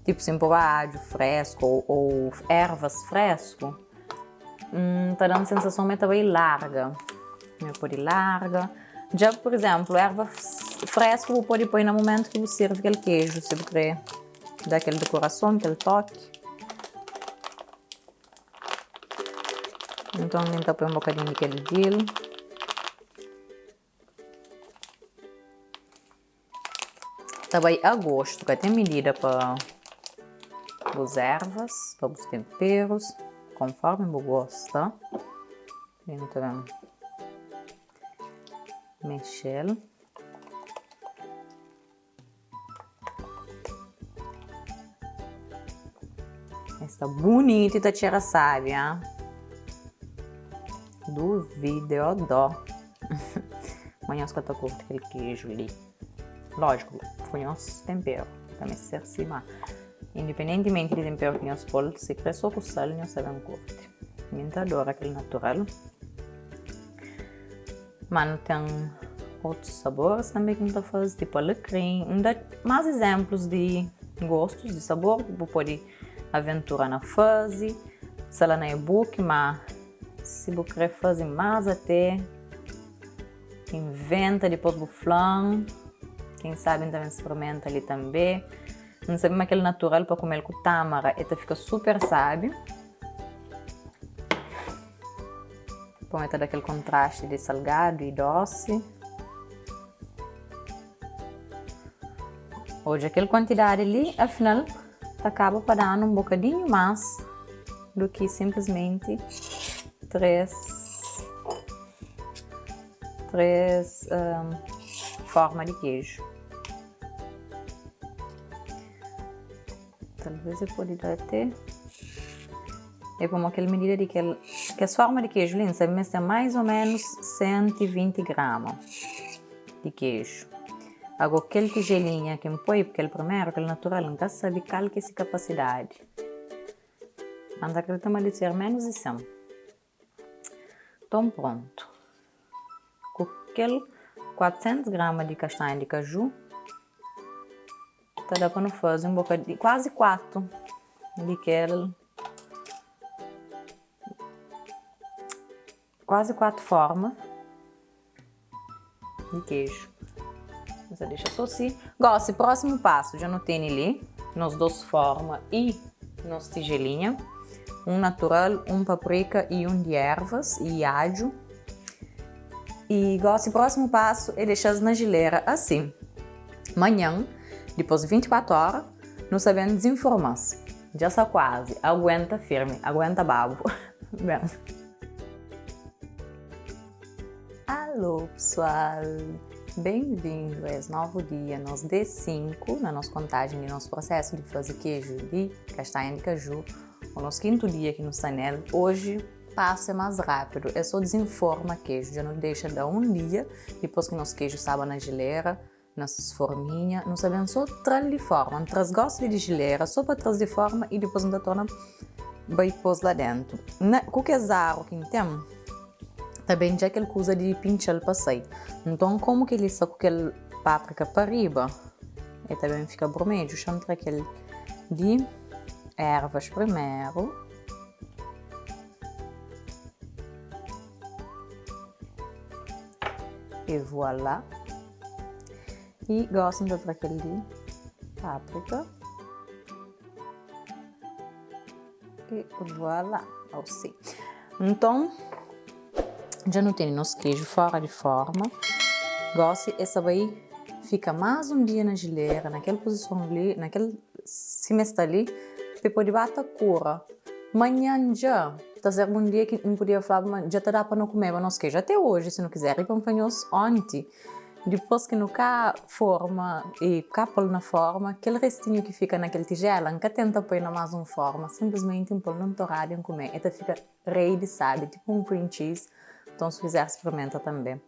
tipu si N poba adju fresku ou ervas fresku, ta da-m sensason ma el ta bai larga. Ma el pode larga. Dja, pur izénplu, erva fresku bu pode poi na momentu ki bu sirvi kel keju, si bu krê da kel dekorason, kel toki. Nton, N ta poi un bokadinhu di kel dill. Ta bai a gostu, ka ten midida pa bus ervas, pa bus temperus, konformi bu gosta. I nu ta ben mexel. Es sta bunitu i ta txera sabi, ha? Duvida, ó dó. Ma nhos ka ta kurti kel keju li. Lójiku, ku nhos tenperu. Ka meste ser si, ma independentimenti di tenperu ki nhos pô-l, si krê sô ku sal, nhos ta ben kurti. Mi N ta adora kel natural. Má nu ten otus saboris tanbê ki nu ta faze, tipu alekrin. N da más izénplus di gostus di sabor ki bu pode aventura na faze. Sta la na ebook, má si bu krê faze más até, inventa dipôs bu fla-m. Ken sabe N ta ben sprimenta li tanbê. N sabe ma kel natural pa kume-l ku tâmara el ta fika super sábi. Pon el ta da kel kontrasti di salgadu i dósi. Odja kel kuantidadi li, afinal ta kaba pa da-nu un bokadinhu más du ki sinplismenti 3 3 forma di keju. Talvez eu pode dar até. É como aquela medida de que, que as forma de queijo ali, sabe, mas tem mais ou menos 120 gramas de queijo. Agora, aquele tigelinha que me põe, porque ele primeiro, aquele natural, não sabe qual que é essa capacidade. Mas acredito que de ser menos de 100. Então, pronto. Ku kel 400 grama di kastanha di kaju, ta da pa nu faze un bokadinhu, kuazi 4 di kel, kuazi 4 forma di keju. Nu ta dexa so si. Gosi, prósimu pasu, dja nu tene li nos dos forma i nos tijelinha, un natural, un paprika i un di ervas i adju. I gosi prósimu pasu é dexa-s na jilera asi. Manhan, dipôs di 24 óra, nu sa ben dizinforma-s. Dja sta kuazi. Aguenta firmi, aguenta babu. Ben. Alô pesoal! Benvindu a es novu dia, nos D5 na nos kontajen di nos prosesu di faze keju di kastanha di kaju, o nos kintu dia ki nu sta nel. Oji pasu é más rápidu, é sô dizinforma keju. Dja nu dexa da un dia dipôs ki nos keju staba na jilera, na ses forminha. Nu sta ben sô tra-l di forma. N tra-s gósi li di jilera sô pa tra-s di forma i dipôs N ta torna bai pô-s la déntu. Na, ku kes aru ki N ten, ta ben dja kel kuza di pintxa-l pa sai. Nton, kómu kel-li sta ku kel páprika pa riba, el ta ben fika brumedju. Xa-m tra kel di ervas primeru. E voilà! I gosi N ta tra kel di páprika. E voilà! Osi. Nton, dja nu tene nos keju fora di forma. Gosi e sa bai fika más un dia na jilera, na kel puzison li, na kel sima e sta li, pa e pode ba ta kura. Manhan dja ta ser un dia ki N podia flaba ma dja ta da pa nu kumeba nos keju. Até oji, si nu kizer. I pa N fla nhos, onti, dipôs ki nu ka forma i ka pô-l na forma, kel restinhu ki fika na kel tijela, N ka tenta poi na más un forma, sinplismenti N pô-l nun torada i N kume. E ta fika rei di sabi, tipu un cream cheese. Nton, si kizer sprimenta tanbê.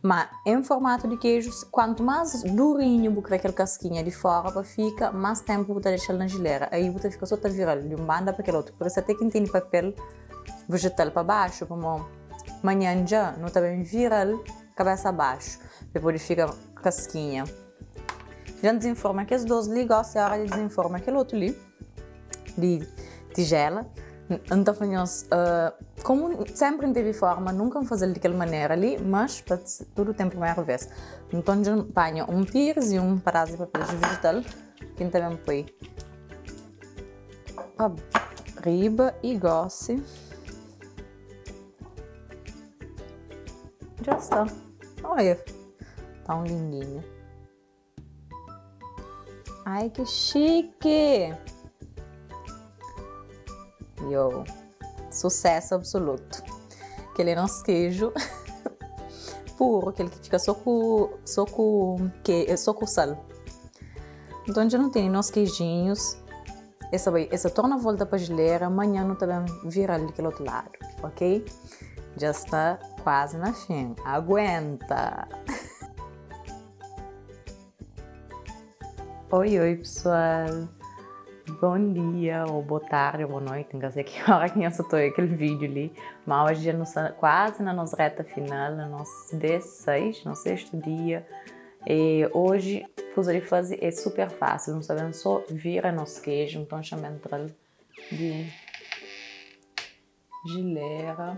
Má en formatu di keju, kuantu más durinhu bu krê kel kaskinha di fóra pa fika, más ténpu bu ta dexa-l na jilera. Aí bu ta fika sô ta vira-l di un banda pa kel otu. Pur isu, até ki N tene papel vejetal pa baxu, pamó manhan dja nu ta ben vira-l kabésa baxu, pa el pode fika kaskinha. Dja N dizinforma kes dôs li, gósi é óra di dizinforma kel otu li. di tijela N ta fla nhos komu senpri N tevi forma nunka N faze-l di kel manera li mas pa tudu ten primeru vez nton dja N panha un pires i un padas di papel vejetal ki N ta ben poi pa riba i gosi dja sta oia ta un lindinhu. Ai ki xiki! Yo, susesu absolutu. Kel é nos keju puru, kel ki fika so ku so ku ke so ku sal. Nton dja nu tene nos kejinhus. Es ta bai, es ta torna volta pa jilera, manhan nu ta ben vira-l di kel otu ladu, ok? Dja sta kuazi na fin. Aguenta! Oi oi pessoal, bom dia ou boa tarde ou boa noite, nka sei ki hora ki nhos ta oia kel vídeo li, ma hoje dja nu sta kuazi na nos reta final, na nos D6, nos sexto dia, e hoje kuza di faze é super fácil, nu sta ben so vira nos keju, nton xa ben tra-l di jilera.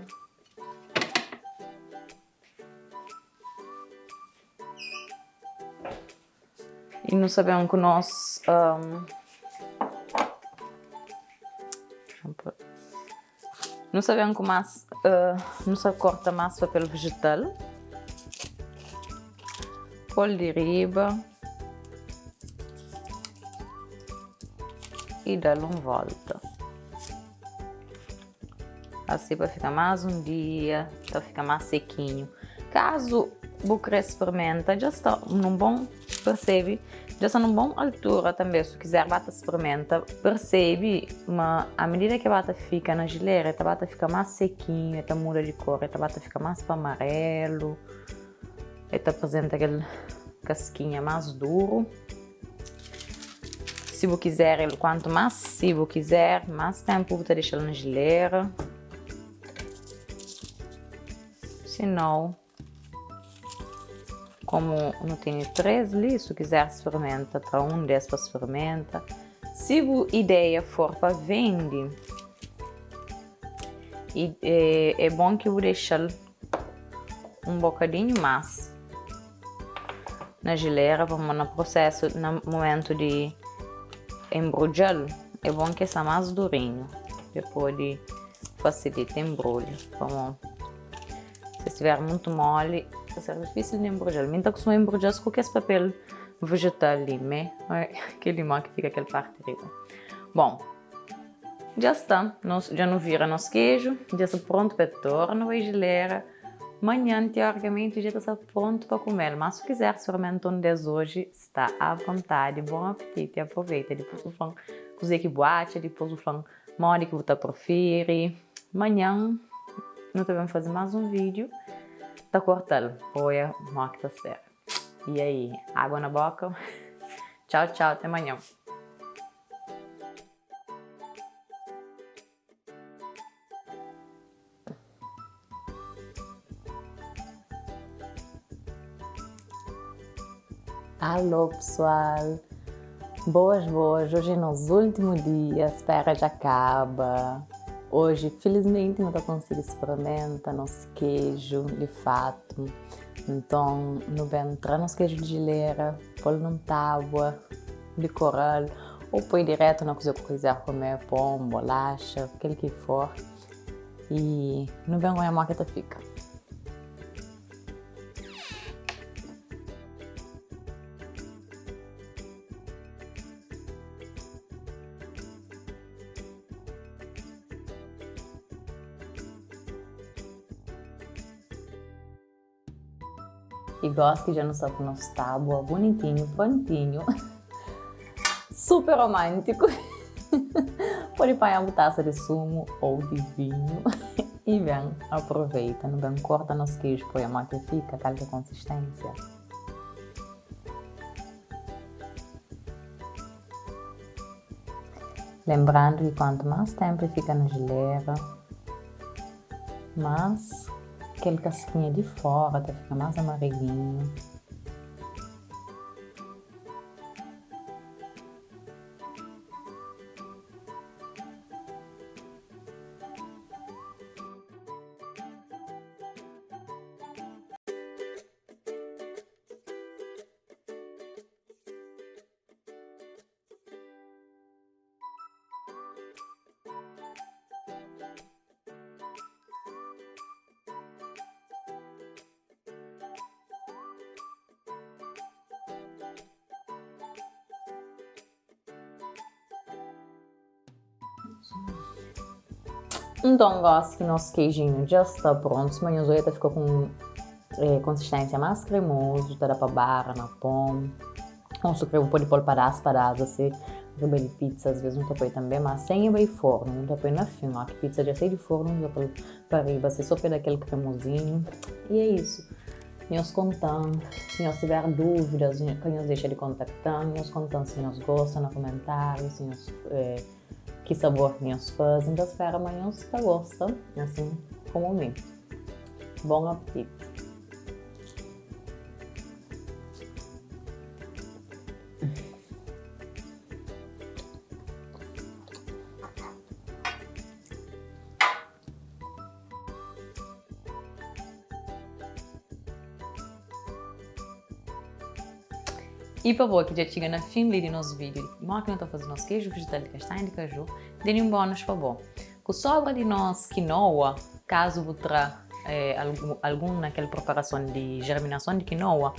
I nu sabem ku nos nu sabem ku mas nu sa korta mas papel vejetal pol di riba. i da-l un volta. Asi pa fika más un dia, ta fika más sekinhu. Kazu bu kre sprimenta, dja sta nun bon, persebe, dja sta nun bon altura tanbe, su kizer ba ta sprimenta, persebe ma a medida ke ba ta fika na jilera, e ta ba ta fika más sekinhu, e ta muda di kor, e ta ba ta fika más pa amarelu, e ta aprizenta kel kaskinha más duru. Si bu kizer el kuantu más si bu kizer, más ténpu bu ta dexa-l na jilera. Si nau, komu nu tene 3 li, si bu kizer sprimenta, tra un des pa sprimenta. Si bu ideia for pa vende, é bon ki bu dexa-l un bokadinhu más. Na jilera pamodi na prosesu na mumentu di enbrudja-l é bon ki el sta más durinhu pa pode fasilita enbrulhu pamodi si el stiver mutu moli ta ser difisil di enbrudja-l. Mi N ta kustuma enbrudja-s ku kes papel vejetal li mé kel-li mó ki fika kel parti riba. Bon, dja sta, dja nu vira nos keju, dja sta prontu pa el torna bai jilera. Manhan, teorikamenti, dja ta sta prontu pa kumel, má su kizer sprimenta un des oji, sta à vontadi. Bon apetiti, aproveita. Dipôs bu fla-m kuzê ki bu atxa, dipôs bu fla-m modi ki bu ta prifiri. Manhan nu ta ben faze más un vídiu ta korta-l pa oia modi ki ta ser. E aí, água na boka? Txau, txau, te manhan. Alô pessoal, boas boas, hoje é nosso último dia, espera já acaba. Hoje, felizmente, não tá conseguindo experimentar nosso queijo, de fato. Então, no bem entrar nosso queijo de geleira, pôr num tábua de coral, ou põe direto na coisa que quiser comer, pão, bolacha, aquele que for. E nu ben odja mó ki ta fika. I gosi ki dja nu sta ku nos tábua bunitinhu, prontinhu, super romántiku, pode panha bu tasa di sumu ou di vinhu i ben aproveita. Nu ben korta nos keju pa odja modi ki fika, kal ki é konsisténsia. Lenbrandu ki kuantu más ténpu el fika na jilera, más kel kaskinha di fóra ta fika más amarelinhu. Nton gosi ki nos keijinhu dja sta prontu, sima nhos odja ta fika ku un konsistênsia más kremozu, ta da pa bara na pon. Ou si kre bu pode pol padás padás asi riba di pizza, as ves nu ta poi tanbe, ma sen e bai fornu, nu ta poi na fin, oki pizza dja sai di fornu nu ta pol pa riba asi so pa da kel kremozinhu. E é isu. Nhos kontan si nhos tiver dúvidas, ka nhos dexa di kontaktan, nhos kontan si nhos gosta na kumentáriu, si nhos ki sabor ki nhos faze. N ta spera ma nhos ta gosta, asin komu mi. Bon apetiti! I pa bo ki dja txiga na fin li di nos vídiu di modi ki nu ta faze nos keju vejetal di kastanha di kaju, tene un bónus pa bo. Ku sobra di nos kinoa, kazu bu tra algun na kel preparason di jerminason di kinoa,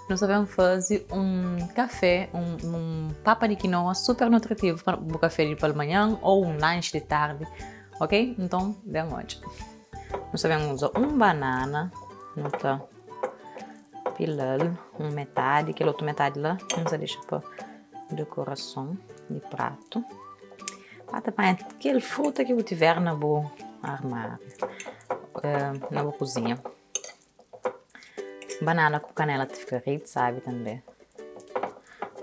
Nu sta ben faze un kafé, un papa di kinoa super nutritivu pa bu kafé di palmanhan ou un lanxi di tardi, ok? Nton, ben odja. Nu sta ben uza un banana, nu ta pila-l un metadi, kel otu metadi la nu ta dexa pa dekorason di pratu. Ba ta panha kel fruta ki bu tiver na bu armáriu, na bu kuzinha. Banana ku kanela ta fika rei di sabi tanbe.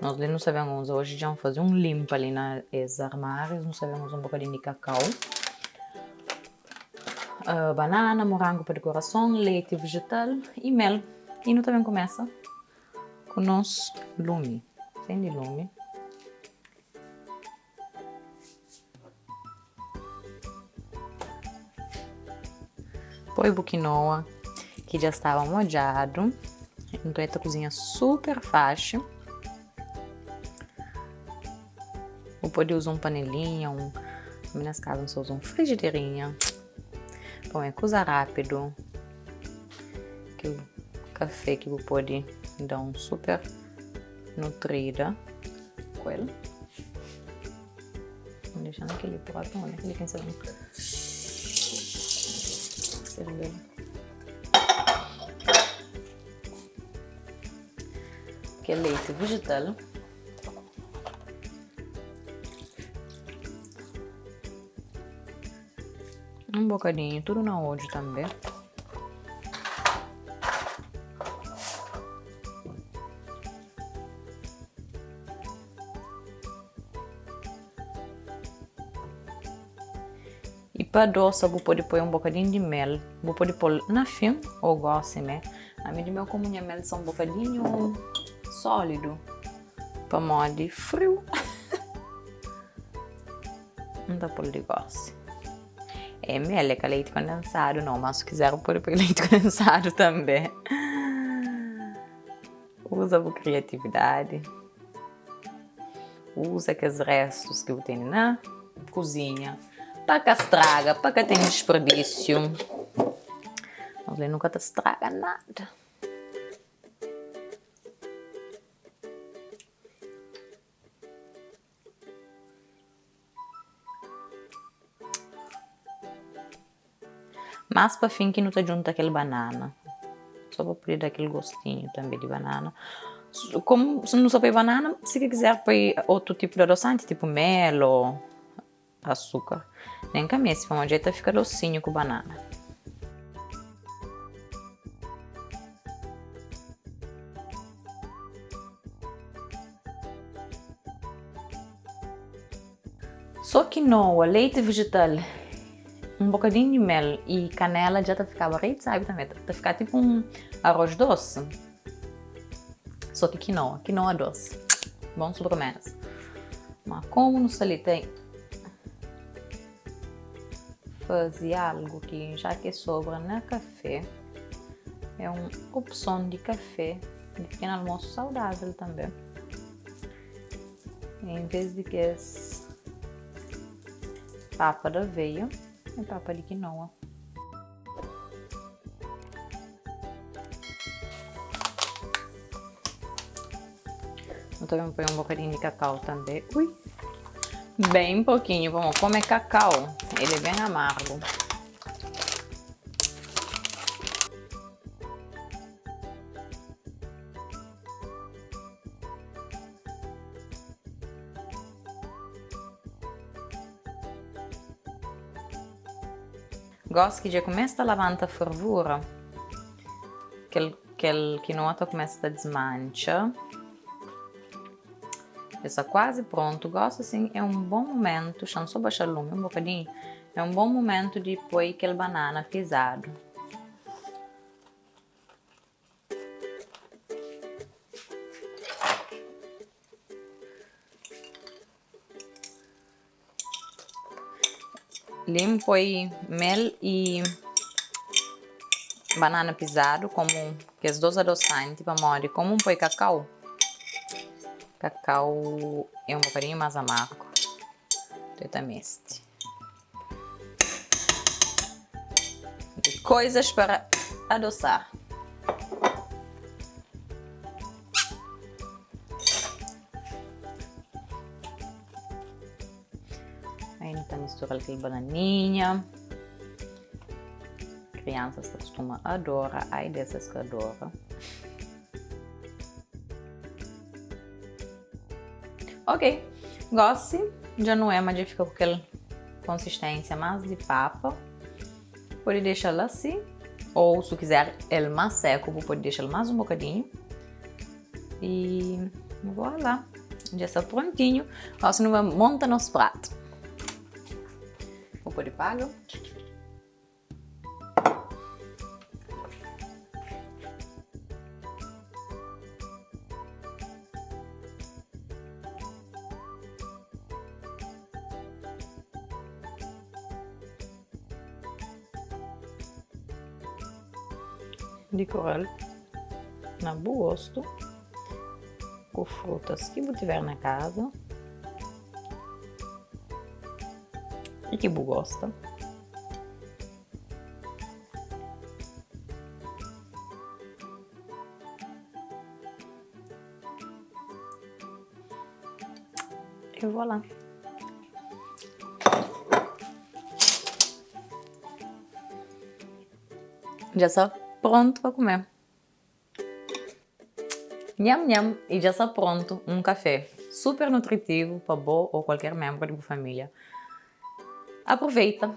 Nos li nu sa ben uza, oji dja N faze un linpa li na es armárius, nu sa ben uza un bokadinhu di kakau, banana, morangu pa dikorason, leti vejetal i mel. I nu ta ben kumesa ku nos lumi, sende lumi. Poi bu kinoa ki dja staba modjadu. Nton el ta kuzinha super faxi. Bu pode uza un panelinha, un, mi nes kazu N sa uza un frijiderinha pa un kuza rápidu. Ki kafé ki bu pode da un super nutrida ku el. Vou deixar naquele próprio, olha, aquele quem sabe. Servir. Que é leite vegetal. Um bocadinho, tudo na olho também. I pa adosa bu pode poi un bokadinhu di mel. Bu pode pô-l na fin ô gósi mé. Ami di meu komu nha mel sta un bokadinhu sólidu pamodi friu, N ta pô-l di gósi. É mel, é ka leiti kondensadu nau, má si kizer bu pode poi leiti kondensadu tanbê. Uza bu kriatividadi, uza kes restus ki bu tene na kuzinha pa ka straga, pa ka ten disperdisiu. Nos li nu ka ta straga nada. Más pa fin ki nu ta djunta kel banana, só pa pode da kel gostinhu tanbe di banana. Komu nu sa poi banana, si ka kizer poi otu tipu di adosanti, tipu mel ô asukar, nen ka meste, pamodi dja el ta fika dosinhu ku banana. Só kinoa, leite vegetal, un bokadinhu di mel i kanela dja ta fikaba rei di sabi tanbe. Ta fika tipu un arroz dosi, só ki kinoa, kinoa dosi. Bon sobremeza. Ma komu nu sta li ta faze algu ki ja ki sobra na kafe, é un opson di kafe di pikenu almosu saudavel tanbe. Em vez di kes papa di aveia, é papa di kinoa. Nu ta ben poi un bokadinhu di kakau tanbe. Ui! Bem pokinhu, pamodi komu é kakau, el é ben amargu. Gósi ki dja kumesa ta labanta fervura, kel kel kinoa ta kumesa ta dismantxa. Dja sta kuazi prontu. Gósi asin é un bon mumentu, xa-m sô baxa lumi un bokadinhu, é un bon mumentu di poi kel banana pizadu. Li N poi mel i banana pizadu komu kes dos adosanti pamodi komu N poi kakau, kakau é un bokadinhu más amargu, nton el ta meste. Coisas para adoçar. Aí nu ta mistura-l kel bananinha. Kriansas ta kustuma adora, ai des es ka adora. Ok, gosi dja nu é ma dja fika ku kel konsistênsia más di papa. Pode dexa-l asi, ou su kizer el más seku bu pode dexa-l más un bokadinhu. E voilà, dja sta prontinhu. Gosi nu bai monta nos pratu. Bu pode paga. Di koral na bu gostu ku frutas ki bu tiver na kaza i ki bu gosta. E voilà! Dja sta prontu pa kume. Nham nham i dja sta prontu un kafé super nutritivu pa bo ô kualker menbru di bu família. Aproveita!